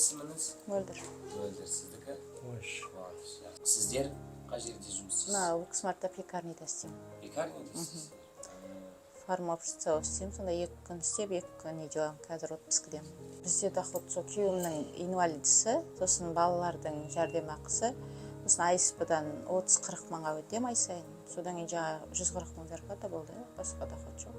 Есіміңіз? Мөлдір. Мөлдір, сіздікі? Қуаныш. Қуаныш. Сіздер қай жерде жұмыс істейсіз? Мына Луксмартта, пекарняда істеймін. Пекарняда істейсіздер? Формовщица істеймін. Сонда 2 күн істеп, 2 күн үйде боламын. Қазір отпускідемін. Бізде доход сол күйеуімнің инвалидісі, сосын балалардың жәрдемақысы, сосын АСП-дан 30-40 мыңға өтемін ай сайын. Содан кейін жаңағы 140 мың зарплата болды, басқа доход жоқ.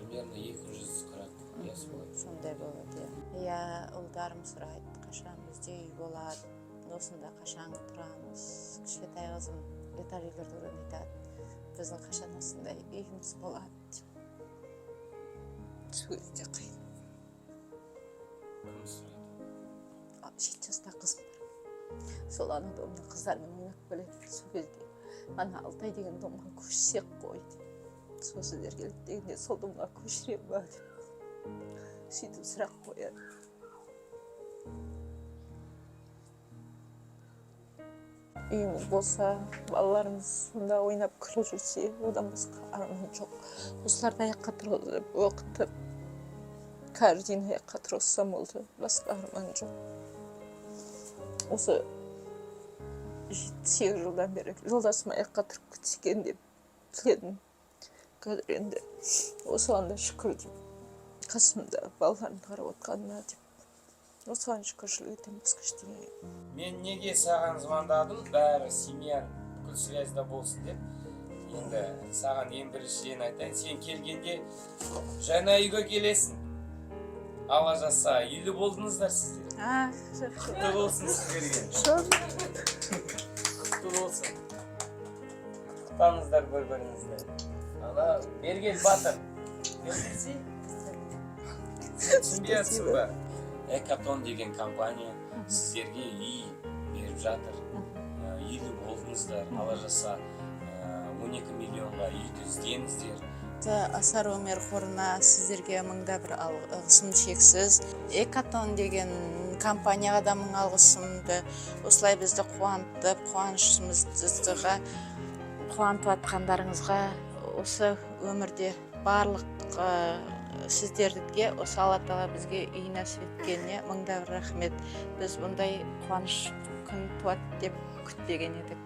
Примерно 240, иә, солай. Сондай болады, иә. Ұлдарым сұрайды, қашан бізде үй болады, осында қашан тұрамыз. Кішкентай қызым этаж үйлерді көргенде айтады, біздің қашан осындай үйіміз болады деп. Сол кезде қиын. Кім сұрайды? 7 жастағы қызым бар. Сол ана домда қыздармен ойнап келеді. Сол кезде ана Алтай деген домға көшсек қой деп, сол сіздер келеді дегенде, сол домға көшіремін ба деп, сөйтіп сұрақ қояды. Үйіміз болса, балаларымыз сонда ойнап күліп жүрсе, одан басқа арман жоқ. Осыларды аяққа тұрғызып, оқытып, каждый аяққа тұрғызсам болды, басқа арман жоқ. Осы 7-8 жылдан бері жолдасым аяққа тұрып кетсе екен деп тіледім. Қазір енді осыған да шүкір деймін, қасымда балаларымды қарап отқанына деп, осыған шүкіршілік етемін, басқа ештеңе. Мен неге саған звондадым? Бәрі семьяң бүкіл связьда болсын деп. Енді саған ең біріншіден айтайын, сен келгенде жаңа үйге келесің, Алла жазса. Үйлі болдыңыздар сіздер. Құтты болсын сіздерге, құтты болсын. Құттықтаңыздар бір біріңізді. Ана бергел, батыр, бері келсей. Сен түсінбей жатсың ба? Экатон деген компания сіздерге үй беріп жатыр. Үйлі болдыңыздар, Алла жазса. 12 миллионға үйді іздеңіздер. Асар Өмір қорына, сіздерге мыңда бір алғысым шексіз. Экатон деген компанияға да мың алғысымды. Осылай бізді қуантып, қуанышымызға қуантып жатқандарыңызға, осы өмірде барлық сіздерге осы Алла Тағала бізге үй нәсіп еткеніне мыңда бір рахмет. Біз бұндай қуаныш күн туады деп күтпеген едік.